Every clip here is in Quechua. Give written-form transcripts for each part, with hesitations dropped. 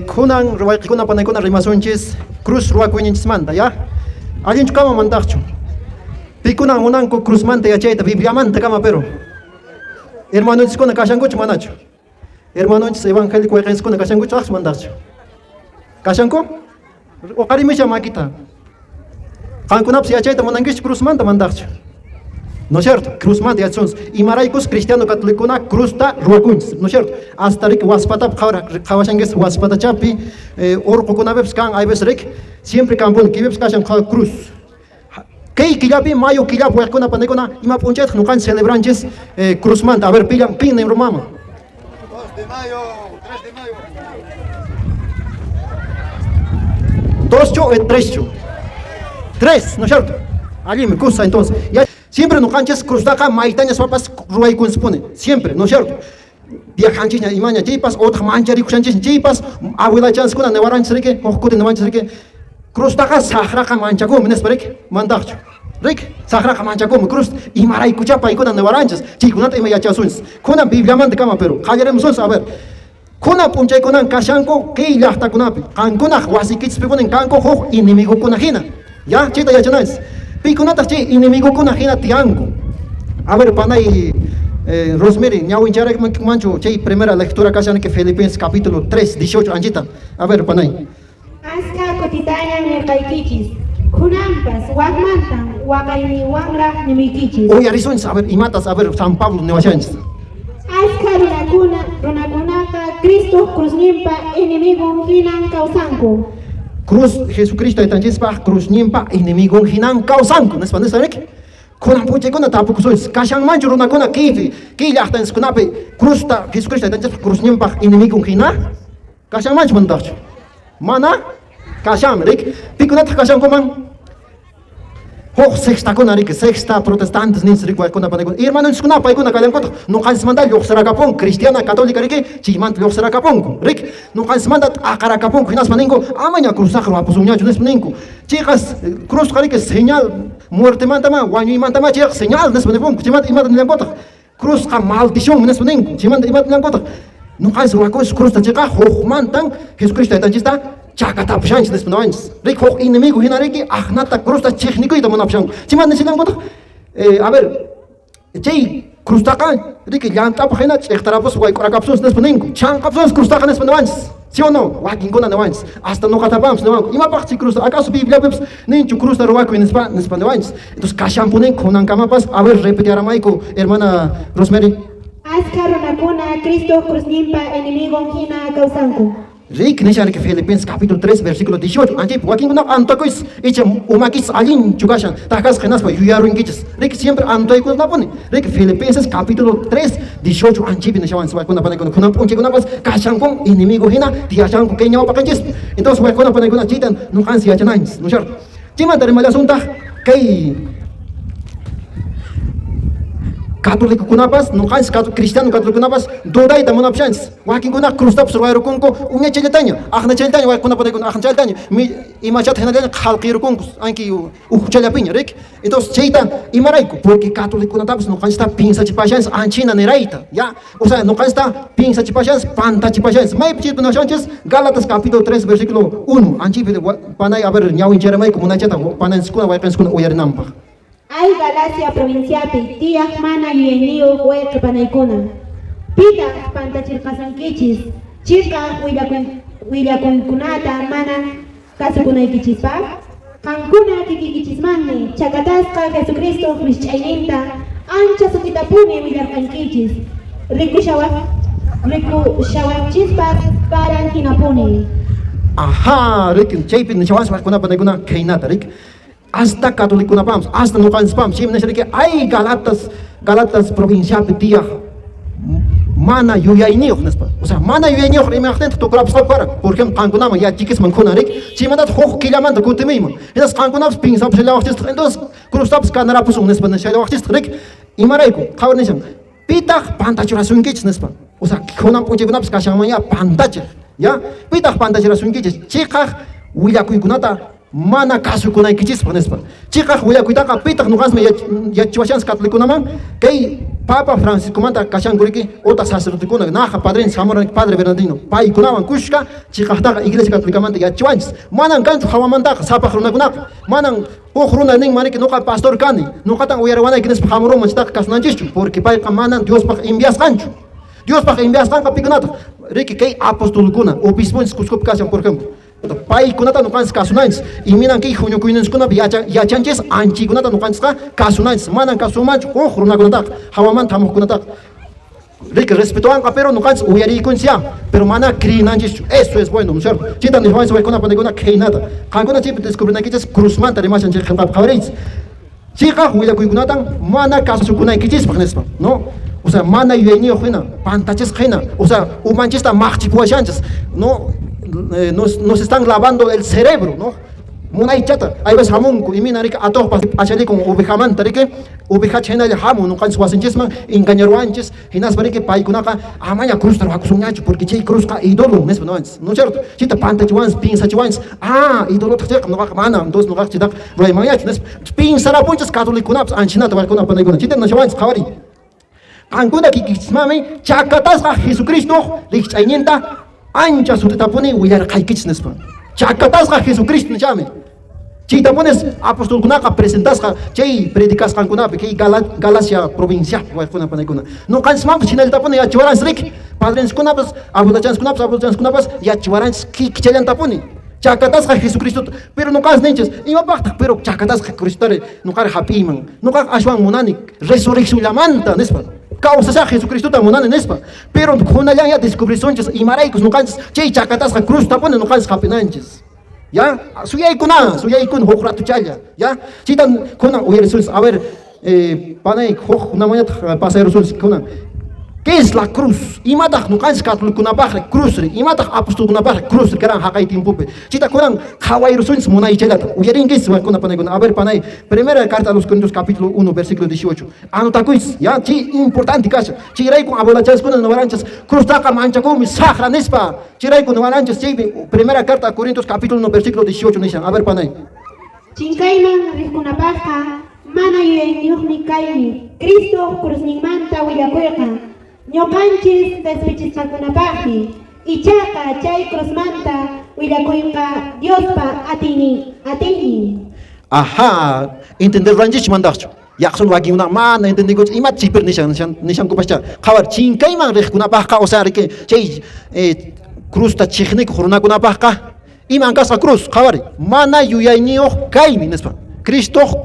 Kunan wayqikuna panaykuna rimasunchis cruz ruwakuyninchismanta, ya? Allinchu kama mantaqchu? Pikunan munanku cruzmanta yachayta Bibliamanta kama pero? Hermanonchiskuna kashankuchu manachu? Hermanonchis evangélico wayqinchiskuna kashankuchu aqchu mantaqchu? Kashanku? Uqarimusha makita. Qankunapas yachayta munankichu cruzmanta mantaqchu? ¿No es cierto? Cruzmanta yachasunchis. Imaraykus cristiano católicokuna cruzta ruwakunchis, ¿no es cierto? Hasta riki waspatapi qhawashankichis waspatachapi urqukunapipis kan hay veces riki siempre kanpuni kaypipis kashan cruz. Kay killapi mayo killapi wayqikuna panikuna ima p'unchaytaq ñuqanchis celebranchis cruzmanta? A ver, pillan pin nimrumama. 2 de mayo, 3 de mayo. Doschu o treschu? Tres, ¿no es cierto? Allí kusa entonces. Ya, siempre ñuqanchis cruztaqa maytaña swapas ruwaykunchis siempre, ¿no es cierto? Viajanchisña imaña chaypas otaq mancharikusanchis chaypas abuelachanchiskuna niwaranchis riki huk kuti niwanchis riki cruztaqa saqraqa manchakunmi nispa riki mantaqchu riki saqraqa manchakunmi cruz imaraykuchá paykuna niwaranchis chaykunata ima yachasunchis kunan Bibliamanta kama pero qallarimusunchis. A ver, kunan p'unchaykunan kashanku kay llaqtakunapi qankunaq wasiykichispipunin kanku huk enemigokuna hina, ya? Chayta yachananchis. Pikunataq chay enemigokuna hina tiyanku? A ver, panay Rosemary, ñawincharaymanchu chay primera lectura kashan que Filipenses capítulo 3, 18 anchita. A ver, panay. Aska kutitañan nirqaykichis, kunanpas waqmantan waqayniwanraq nimuykichis. Uyarisunchis, a ver, imatas, a ver, San Pablo niwashanchis. Aska runakunaqa Cristoq cruzninpa enemigon hinan kawsanku. Cruz Jesucristo aytanchispaq cruzninpa enemigon hinan kawsanku nispa nispa riki. Kunan p'unchaykuna tapukusunchis, kashanmanchu runakuna kaypi kay llaqtanchiskunapi cruzta Jesucristo aytanchispaq cruzninpaq enemigon hina? Kashanmanchu manataqchu? Mana kashanmi riki. Pikunataq kashankuman? Huk sextakuna riki, sexta protestantes ninchis riki waykuna panikuna. Hermanonchiskunapa paykuna kallankutaq ñuqanchismanta lluqsirakapunku, cristiana católica riki chaymanta lluqsirakapunku, riki. Ñuqanchismanta t'aqarakapunku hinaspa ninku amaña cruztaqa ruwapusunñachu nispa ninku. Chayqa cruzqa riki señal muertemantama wañuymantama chayqa señal nispa nipunku. Chaymanta imata nillankutaq? Cruzqa maldición nispa ninku. Chaymanta imata nillankutaq? Ñuqanchis ruwakunchis cruzta chayqa hukmantan Jesucristo aytanchista chakatapushanchis nispa niwanchis. Riki huk enemigo hina riki aqnata cruzta chiqnikuyta munapushanku. Chaymanta nishallankutaq a ver, chay cruztaqa riki llant'apaq hina ch'iqtarapuspa wayk'urakapusunchis nispa ninku. Chanqapusunchis cruztaqa nispa niwanchis. ¿Sí o no? Wakinkuna niwanchis. Hasta ñuqatapanpis niwanku. Imapaq chay cruzta? ¿Acaso Bibliapipis ninchu cruzta ruwakuy nispa nispa niwanchis? Entonces kashanpunin kunankamapas. A ver, repetiaramayku, hermana Rosemary. Aska runakuna Cristoq cruzninpa enemigon hina kawsanku. Rik nishan riki Filipenses capítulo 3 versículo 18. Anchaypi wakinkuna antakuychis icha umakichis allinchu kashan takasqa hinaspa yuyarunkichis. Riki siempre antaykunapuni. Riki Filipenses capítulo 3 18 anchaypi nishawanchis waykuna panikuna kunan p'unchaykunapas kashankun enemigo hina tiyashanku kay ñawpaqanchispi. Entonces waykuna panikuna chayta ñuqanchis yachananchis, ¿no es cierto? Chaymanta rimallasuntaq kay católicokunapas ñuqanchis cristiano católicokunapas dudayta munapushanchis. Wakinkuna cruztapas ruwayrukunku uñachallataña, aqnachallataña waykuna panikuna aqnachallataña imachata hinallaña qhalqirukunku anki ukhuchallapiña riki. Entonces chayta imarayku? Porque católicokunatapas ñuqanchista piensachipashanchis anchina nirayta, ya? O sea, ñuqanchista piensachipashanchis pantachipashanchis. Maypi chayta nashanchis? Gálatas capítulo 3 versículo 1. Anchaypi panay, a ver, ñawincharamayku munachata pananchiskuna wayqinchiskuna uyarinanpaq. Ay Galacia provinciapi tiyaq mana yuyayniyuq wayqi panaykuna. Pitaq pantachirqasunkichis chiqaq willakuykunata mana kasukunaykichispaq? Qankuna kikiykichismanmi chakatasqa Jesucristoq rikch'ayninta ancha sutitapuni willarqankichis rikushawaqchispas paran hinapuni. Ajá, riki chaypi nishawanchis waykuna panaykuna khaynata riki. Hasta católicokunapampas, hasta ñuqanchispampas chaymi nisha riki ay Galatas provinciapi tiyaq mana yuyayniyuq nispa. O sea, mana yuyayniyuq rimaqtintaq tukurapusqaku karan. Por ejemplo, qankunaman yachikisman kunan riki, chaymantataq huk killamanta kutimiyman. Hinaspa qankunapas piensapusallawaqchistaq, entonces cruztapas kanarapusun nispa nishallawaqchistaq riki. Imarayku? Qhawar nishan, pitaq pantachurasunkichis nispa. O sea, kunan p'unchaykunapas kashanman ya pantachiq, ya? Pitaq pantachurasunkichis chiqaq willakuykunata Mana kasukunaykichispaq nispa. Chiqaq willakuytaqa pitaq nuqansmi yachachiwashanchis catolicokunaman? Kay Papa Franciscomanta kashanku riki utaq sacerdotekuna naqa padrinchis hamuran Padre Bernardino paykunawan kushka chiqaqtaqa Iglesia Catolicamanta yachachiwanchis. Manan kanchu hawamantaqa sapaq runakunaqa. Manan huk runa ninman riki nuqa pastor kani, nuqatan uyariwanayki nispa hamurunman chaytaqa kasunanchischu, porque payqa manan Diospaq enviasqanchu. Diospaq enviasqanqa pikunataq? Riki kay apostolkuna, obisponchis Cuscopi kashan, por ejemplo. Paykunata nuqanchis kasunanchis. Iminan kay huñukuyninchikkunapi yachanchis anchaykunata nuqanchisqa kasunanchis. Manan kasumanchu huk runakunataqa, hawamanta hamuqkunataqa. Riki respetowanqa, pero nuqanchis uyariykunchis ya, pero mana creenanchischu. Eso es bueno, ¿no es cierto? Chayta nihuanchis waykuna panikuna khaynata. Qankuna chaypi descubrinaykichis cruzmanta rimashan chay qelqapi qhawariychis. Chiqaq willakuykunatan mana kasukunaykichispaq nispa, ¿no? O sea, mana yuyayniyuq hina, pantachisqa hina, o sea, umanchista maqchipuwashanchis, ¿no? Nos están lavando el cerebro, ¿no? Munaychata, hay veces hamunku, imina riki atoqpas p'achallikun ovejamanta riki, ovejacha hinalla hamun nuqanchis wasinchisman engañaruwanchis, hinaspa riki paykunaqa amaña cruzta ruwakusunñachu, porque chay cruzqa idolon nispa niwanchis, ¿no es cierto? Chayta pantachiwanchis, piensachiwanchis, ah, idolotaq chayqa nuqaqa mana, entonces nuqaqa chaytaqa ruwaymanñachu nispa. Piensarapunchis catolicokunapas anchinata waykuna panaykuna, chayta nishawanchis qhawariy. Qankuna kikichismanmi chakatasqa Jesucristoq rikch'ayninta ancha sut'itapuni willarqaykichis nispa. Chakatasqa Jesucristo nishami. Chaytapunis apostolkunaqa presentasqa chay predicasqankunapi kay Galacia provinciapi waykuna panaykuna. Nuqanchismanpas hinallatapuni yachachiwaranchis riki. Padrenchiskunapas, abuelachanchiskunapas, abuelachanchiskunapas yachachiwaranchis kikichallantapuni. Chakatasqa Jesucristota. Pero nuqanchis ninchis, imapaqtaq pero chakatasqa Cristotari nuqari hap'iyman. Nuqaqa ashwan munani resurreccionllamanta nispa. Kawsashaq Jesucristota munani nispa. Pero kunallan ya descubrisunchis imaraykus nuqanchis chay chakatasqa cruztapuni nuqanchis hap'inanchis. Ya, suyaykuna, suyaykuna huk ratuchalla, ya. Chayta kunan uyarisunchis. A ver, panay huk namanataq pasayrusunchis kunan. ¿Qué es la cruz? Imataq nuqanchis catolicokunapaqri cruzri? Imataq apostolkunapaqri cruzri karan haqay tiempopi? Chayta kunan qhawayrusunchis munaychallata. Uyarinkichis waykuna panaykuna. A ver, panay, primera carta a los Corintios capítulo 1 versículo 18. Anotakuychis, ya, chay importante kashan. Chayrayku abuelachanchiskuna niwaranchis cruztaqa manchakunmi saqra nispa. Chayrayku niwaranchis chaypi primera carta a Corintios capítulo 1 versículo 18 nishan. A ver, panay. Chinkayman riqkunapaqqa mana yuyayniyuqmi kaymi Cristo cruzninmanta willakuyqa. Ñuqanchis qespichisqakunapaqmi ichaqa chay cruzmanta willakuyqa Diospa atiynin atiynin. Ajá, entender ranchich mandaqchu. Yaqsun wakinkuna mana entendikuchu imata chaypir nishan nishankupascha. Qhawar chinkayman riqkunapaqqa, o sea, riki chay cruzta chiqnikuq runakunapaqqa iman kasqa cruz, qhawari mana yuyayniyuq kaymi nispa. Cristoq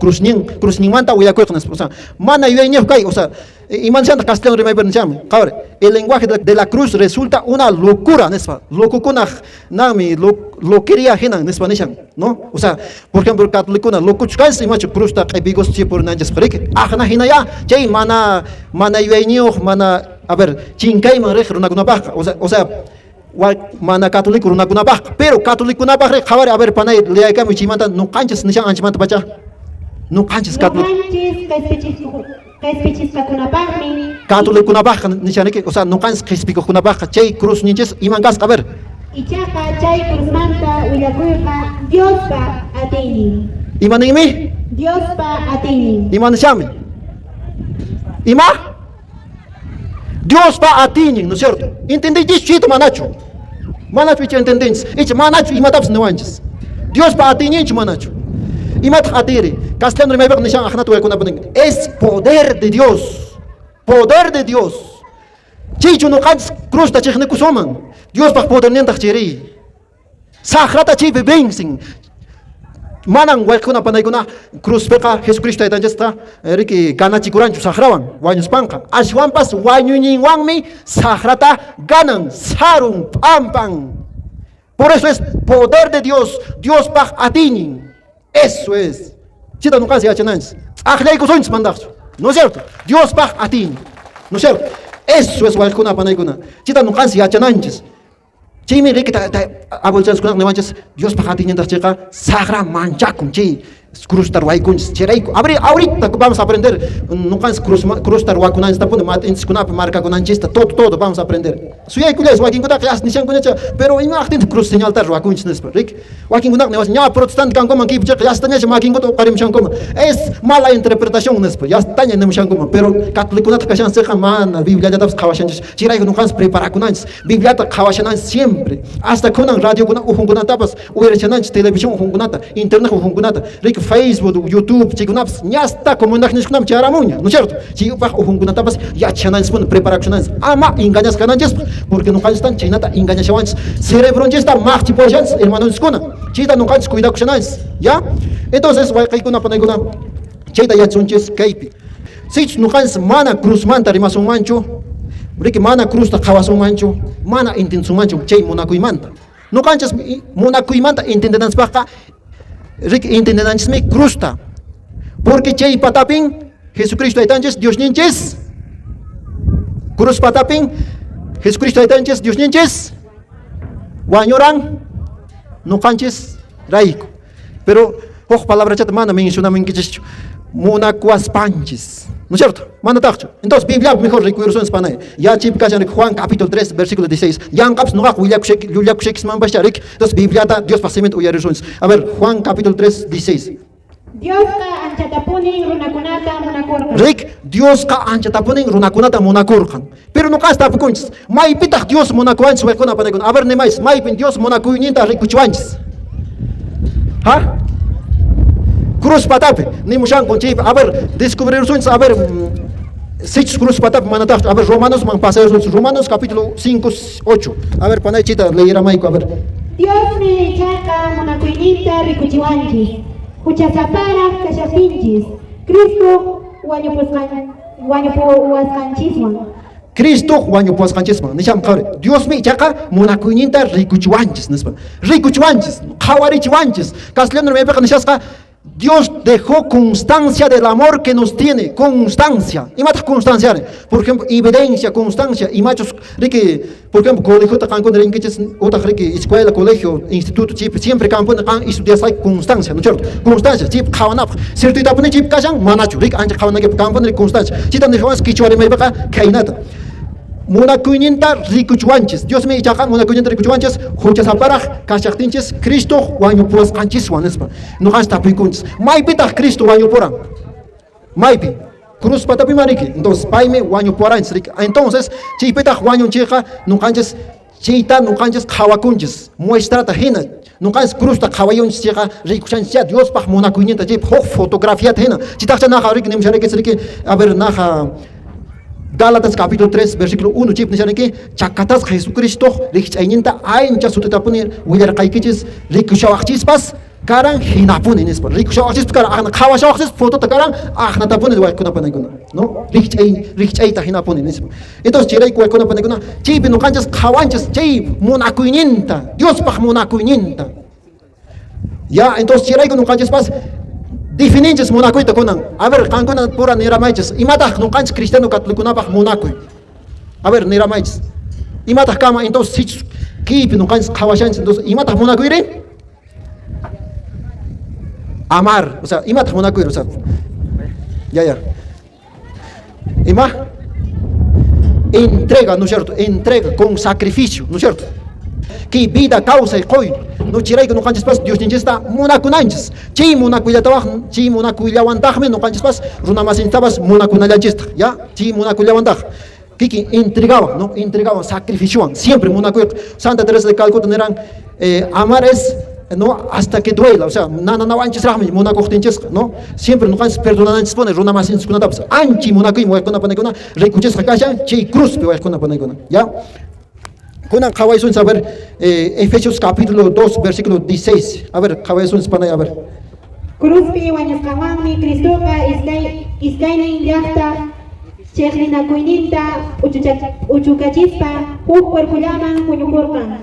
cruzninmanta willakuyqa nispa. O sea, mana yuyayniyuq kay, o sea, iman nishantaq castellano rimaypi nishanmi. Qhawari, el lenguaje de la cruz resulta una locura nispa. Locokunaq nanmi loquería hinan nispa nishan, ¿no? O sea, por ejemplo, católicokuna locochu kanchis imachu cruzta q'ipiykus chipurinanchispaq riki. Aqna hinaya chay mana yuyayniyuq, mana, a ver, chinkayman riq runakunapaqqa, o sea, mana católico runakunapaqqa, pero catolicokunapaq riq qhawari, a ver, panay leyaykamuy chaymanta nuqanchis nishan anchimanta pacha. Nuqanchis católico. Nuqanchis qespichisqakunapaqmi. Catolicokunapaqqa nishaniki, o sea, nuqanchis qespikuqkunapaqqa chay cruz ninchis iman kasqa, a ver. Ichaqa chay cruzmanta willakuyqa Diospa atiynin. Ima ninmi? Diospa atiynin. Ima nishanmi? Ima? Diospa atiynin, ¿no es cierto? ¿Entendinchis chayta manachu? Manachu icha entendinchis? Icha manachu imatapas niwanchis? Diospa atiyninchu manachu? Imataq atiyri? Castellano rimaypiqa nishan aqnata waykunapaq nin. Es poder de Dios. Poder de Dios. Chaychu nuqanchis cruzta chiqnikusunman. Diospaq podernintaq chayri. Saqrata chaypi vencen. Manan waykuna panaykuna cruzpiqa Jesucristo taytanchista riki ganachikuranchu saqrawan wañuspanqa. Ashwanpas wañuyninwanmi saqrata ganan, sarun, p'ampan. Por eso es poder de Dios, Diospaq atiynin. Eso es. Chayta nuqanchis yachananchis. Aqllaykusunchis mandaqchu. ¿No es cierto? Diospaq atiynin. ¿No es cierto? Eso es waykuna panaykuna. Chayta nuqanchis yachananchis. Chaymi riki abuelchanchiskunaqa niwanchis Diospaq atiynintaq chayqa saqra manchakun chay Cruzta ruwaykunchis chayrayku. Ahorita vamos a aprender nuqanchis cruzta ruwakunanchistapuni mat'inchiskunapi markakunanchista, todo todo vamos a aprender. Suyaykullaychis wakinkunaqa yas nishankuñacha, pero imaqtintaq cruz señalta ruwakunchis nispa, rik? Wakinkunaqa niwas ña protestante kankuman kaypichaqa yastañacha makinkuta uqarimushankuman. Es mala interpretación nispa, yastaña nimushankuman, pero católicokunata kashanchikqa mana Bibliallatapas qhawashanchis. Chayrayku nuqanchis preparakunanchis, Bibliata qhawashananchis siempre. Hasta kunan radiokuna ujunkunatapas uyarishananchis, televisión ujunkunata, internet ujunkunata, rik, Facebook, YouTube, chaykunapas ñasta comunidad chayaramunña, ¿no es cierto? Chaypaq ujunkunatapas yachananchispuni, preparakushananchis, ama engañasqa kananchispaq, porque nuqanchistan chaynata engañashawanchis, cerebronchista maqchipuwashanchis, hermanonchiskuna, chayta nuqanchis cuidakushananchis, ¿ya? Entonces, wayqiykuna panaykuna, chayta yachasunchis kaypi. Sichus nuqanchis mana cruzmanta rimasunmanchu, riki, mana cruzta qhawasunmanchu, mana entendesunmanchu chay munakuymanta. Nuqanchis munakuymanta entendenanchispaqqa, riki, entendenanchismi cruzta. Porque chay patapin Jesucristo aytanchis Diosninchis, cruz patapin Jesucristo aytanchis Diosninchis wañuran nuqanchis rayku. Pero huk palabrachata mana mencionamunkichischu, munakuwaspanchis, ¿no es cierto? Manataqchu. Entonces Biblia mejor rikuyrusunchis panay. Ya chip kashan Juan capítulo 3 versículo 16. Yanqapas nuqaq willakushayki llullakushaykimanpascha rik. Entonces Bibliata Diospaq siminta uyarisunchis. A ver, Juan capítulo 3 16. Diosqa anchatapunin runakunata munakurqan. Rik, Diosqa anchatapunin runakunata munakurqan. Pero nuqanchis tapukunchis, maypitaq Dios munakuwanchis waykuna panaykuna? A ver, nimaychis, maypin Dios munakuyninta rikuchiwanchis? Ha? Cruz patapi, nimushankun chaypi. A ver, descubrirsunchis, a ver, sichus cruz patapi manataqchu. A ver, Romanosman pasayusunchis. Romanos capítulo 5, 8. A ver, panay chita leeramayku, a ver. Diosmi ichaqa munakuyninta rikuchiwanchis. Huchasaparaq kashaqtinchis, Cristo wañupuwasqanchiswan. Cristo wañupuwasqanchisman nisham qhawari. Diosmi ichaqa munakuyninta rikuchiwanchis nispa. Rikuchiwanchis, qhawarichiwanchis. Castellano rimaypiqa nishasqa, Dios dejó constancia del amor que nos tiene, constancia. Imataq constancia? Por ejemplo, evidencia, constancia. Imachus, riki, por ejemplo, colegio ta qankuna rinkichis, utaq riki, escuela, colegio, instituto, chip, siempre qankuna qan estudiasqayki constancia, ¿no es cierto? Constancia, chip qhawanapaq. Ciertoytapuni chip kashan, manachu, riki, ancha qhawanakipaq qankuna riki constancia. Chayta nishwanchis kichwa rimaypiqa khaynata. Munakuyninta rikuchiwanchis. Diosmi ichaqa munakuyninta rikuchiwanchis huchasaparaq kashaqtinchis Cristo wañupuwasqanchiswan nispa. Nuqanchis tapuykunchis, maypitaq Cristo wañupuran? Maypi? Cruz patapi riki. Entonces, paymi wañupuwaranchis riki. Entonces, chaypitaq wañunchikqa nuqanchis chayta nuqanchis qhawakunchis muestrata hina. Nuqanchis cruzta qhawayunchis chayqa rikushanchis Diospaq munakuyninta chaypi huk fotografiata hina. Chaytaqcha naqa riki nimusharaykichis riki, a ver, naqa Gálatas capítulo 3, versículo 1, chip nishaniki, chakatasqa Jesucristo rikch'ayninta ancha sutitapuni willarqaykichis rikushawaqchispas karan hinapuni nispa. Rikushawaqchispas karan, aqna qhawashawaqchispas fotota karan aqnatapuni waykunapanaykuna, no? Rikch'ay rikch'ayta hinapuni nispa. Entonces chayrayku waykunapanaykuna, chaypi nuqanchis qhawanchis chay munakuyninta, Diospaq munakuyninta. Ya, entonces chayrayku nuqanchispas defininchis munakuyta kunan. A ver, qankuna pura niramaychis, imataq nuqanchis cristiano católicokunapaq munakuy? A ver, niramaychis. Imataq kama, entonces sichus kaypi nuqanchis qhawashanchis, entonces imataq munakuyri? Amar, o sea, imataq munakuyri, o sea, ya, ya. Ima? Entrega, ¿no es cierto? Entrega con sacrificio, ¿no es cierto? Que vida kawsay quy. No chayrayku nuqanchispas Diosninchista munakunanchis. Chay munakuyllatawan, chay munakuyllawantaqmi nuqanchispas runamasintapas munakunallanchistaq, ya? Chay munakullawantaq. Kikin entregawan, ¿no? Entregawan, sacrificiowan, siempre munakuy. Santa Teresa de Calcuta niran, amar es, no, hasta que duela, o sea, nananawanchisraqmi munakuqtinchisqa, ¿no? Siempre nuqanchis perdonananchispuni runamasinchikkunatapas. Anchi munakuy waykuna panaykuna rikuchisqa kashan chay cruzpi waykuna panaykuna, ¿ya? Kunan qhawaysunchis, a ver, Efesios capítulo 2, versículo 16. A ver, qhawaysunchis panay, a ver. Cruzpi wañusqanwanmi Cristoqa iskay iskaynin llaqta chiqninakuyninta p'uchukachispa huk cuerpollaman huñukurqan.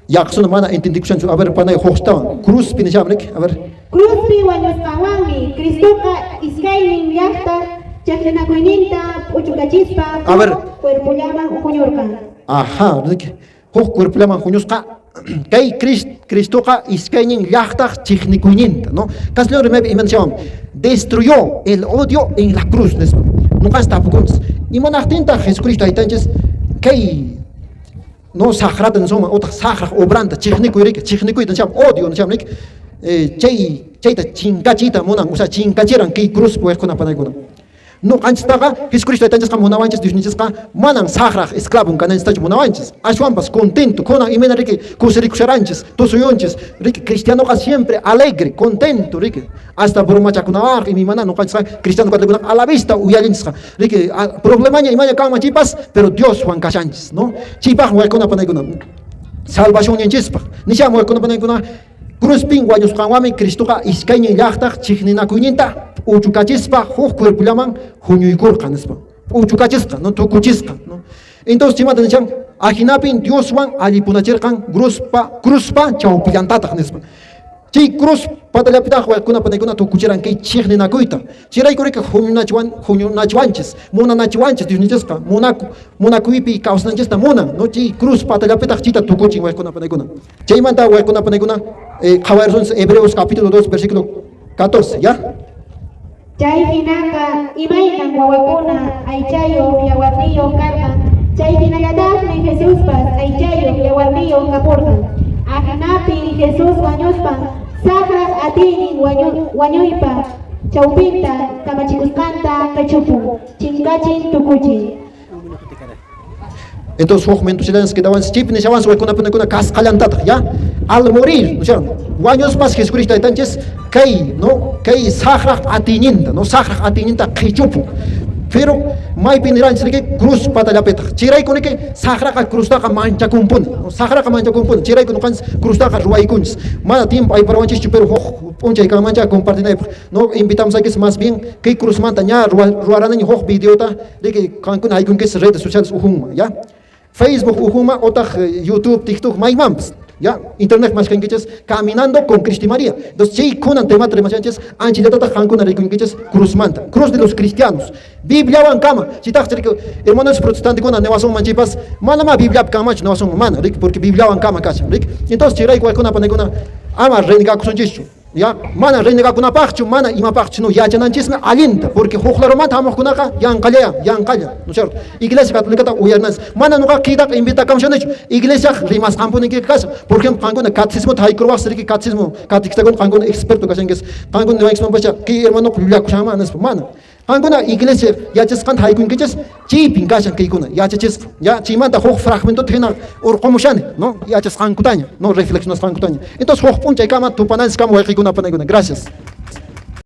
Yaqsuna mana entendikushanchu. A ver, panay huqtawan. Cruzpi nisham rik, a ver. Cruzpi wañusqanwanmi Cristoqa iskaynin llaqta chiqninakuyninta p'uchukachispa A ver. Huk cuerpollaman huñurqan. Ajá, rik. Huk cuerpollaman huñusqa. Kay Cristoqa iskaynin llaqtaq chiqnikuyninta, no? Castellano rimaypi imanashawan destruyó el odio en la cruz nispa. Nuqanchis tapukunchis, imanaqtintaq Jesucristo aytanchis kay no saqrata nisunman utaq saqraq obranta chiqnikuy riki, chiqnikuyta nishawan odio nishawan riki, chayta chinkachiyta munan, o sea chinkachiran kay cruz wayquna panaykuna. Nuqanchistaqa Jesucristo aytanchisqa munawanchis, Diosninchisqa manan saqraq esclavon kananchistachu munawanchis. Ashwanpas contento, kunan imayna riki kusirikusharanchis, tusuyunchis, riki cristianoqa siempre alegre, contento, riki. Hasta bromachakunawaq imaymana nuqanchisqa cristiano católicokunaqa a la vista uyallinchisqa. Riki problemaña imaña kanman chaypas, pero Dioswan kashanchis, no? Chaypaq waykuna panaykuna salvacionninchispaq. Nishan waykuna panaykuna cruzpin wañusqanwanmi Cristoqa iskaynin llaqtaq chiqninakuyninta p'uchukachispa huk cuerpollaman huñuykurqa nispa. P'uchukachisqa, no tukuchisqa, no? Entonces chaymanta nishan ajinapin Dioswan allipunachirqan cruzpa chawpillantataq nispa. Chay cruz patallapitaq waykuna panaykuna tukuchiran kay chiqninakuyta. Chayrayku riki huñunachiwanchis, munanachiwanchis Diosninchisqa, munakuypi kawsananchista munan, no? Chay cruz patallapitaq chayta tukuchin waykuna panaykuna. Chaymanta waykuna panaykuna qhawarirunchis Hebreos capítulo 2 versículo 14, ¿ya? Chay hinaqa imaynan wawakuna aychayuq yawarniyuq karqan, chay hinallataqmi Jesuspas aychayuq yawarniyuq kapurqan. Ajinapi Jesús wañuspan saqraq atiynin wañuypa chawpinta kamachikusqanta qechupun, chinkachin tukuchin. Entonces, huk minutos quedaban chip nishawan waykuna panaykuna kasqallantataq, ya? Al morir, no cierto? Wañuspas Jesucristo aytanchis kay, no? Kay saqraq atiyninta, no? Saqraq atiyninta qhichupun. Pero maypi niranchis riki cruz patallapitaq. Chayrayku riki saqraqa cruztaqa manchakunpuni, no? Saqraqa manchakunpuni. Chayrayku nuqanchis cruztaqa ruwaykunchis. Mana tiempo ayparawanchischu, pero huk p'unchay kanmancha compartinaypaq. No invitamos aquí más bien kay cruzmanta ña ruwaranaña huk videota riki qankuna haykunkis redes sociales ujunman, ya? Facebook ujunman otaq YouTube, TikTok maymanpas, ya? Internet mashkankichis caminando con Cristo y María. Entonces chay kunan temata rimashanchis anchillatataq qankuna rikunkichis cruzmanta, cruz de los cristianos. Bibliawan kama, chaytaq riki hermanos protestantekuna niwasunman chaypas manama Bibliapi kanmanchu niwasunman mana, riki, porque Bibliawan kama kashan, riki. Entonces chayrayku waykuna panaykuna ama renegakusunchischu. Ya, mana renegakunapaqchu, mana imapaqchu, no yachananchismi allinta, porque huk larumanta hamuqkunaqa yanqalla, yanqalla, ¿no es cierto? Iglesia católicata uyarinanchis. Mana nuqa kaytaqa invitakamushanichu, iglesiaq rimasqanpuni kashan. Por ejemplo, qankuna catecismota haykurwaqsi, riki catecismo, catequistakuna qankuna experto kashankichis. Qankuna niwaykismanpacha, kay hermanoqa llullakushanman nispa, mana. Qankuna iglesia yachasqanta haykunkichis, chaypin kashan kaykuna yachachisqa. Ya, chaymanta huk fragmentota hina urqumushani, no? Yachasqankutaña, no reflexionasqankutaña. Entonces huk p'unchaykama tupananchiskama wayqikuna panaykuna. Gracias.